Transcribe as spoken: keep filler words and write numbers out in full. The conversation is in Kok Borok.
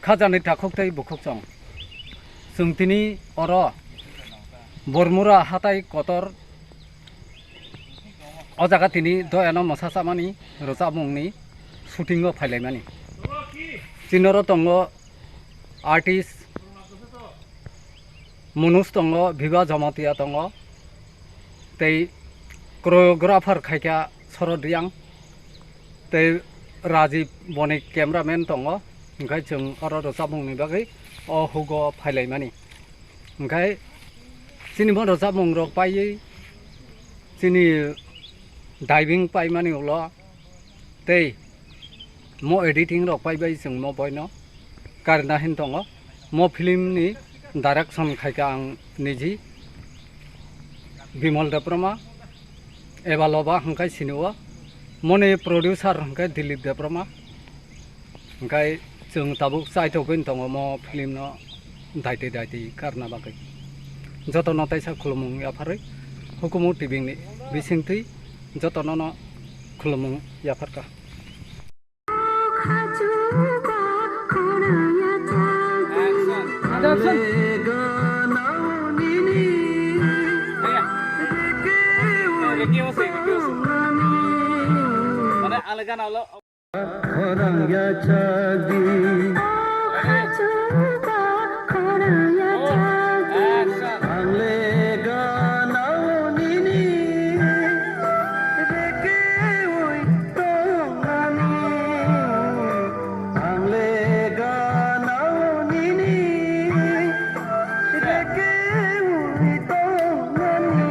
Khajani takhuk tei bukhuk chwng. Chwng tini oro Bormura hatai kotor o jaga tini doyano mwsa chamani rwchapmungni shooting o phailaimani. Chini oro tongo artist Manoj tongo, Viva Jamatia tongo, tei choreographer khaikha Sorod Riang, tei Rajiv Bonik cameraman tongo, hwnkhe chwng oro rwchapmungni bagwi o hugo phailaimani. Hwnkhe chini bo rwchapmungrok paiwi chini diving paimani ulo tei mo editing rok paibai chwng mo boino karna hin tongo. Mo film ni direction khaikha ang niji Bimal Debbarma, Eba Loba hwnkhe sinio, moni producer hwnkhe Dilip Debbarma. Hwnkhe chwng tabuk chaithogwi tongo mo film no daitwi daitwi karna bagwi. Jotono teisa khulumung yapharwi Hukumu T V ni bisingtwi jotono no khulumung yapharkha. Khorang yachakdi. Ang le ganao nini rekeui tongnani. Ang le ganao nini rekeui tongnani.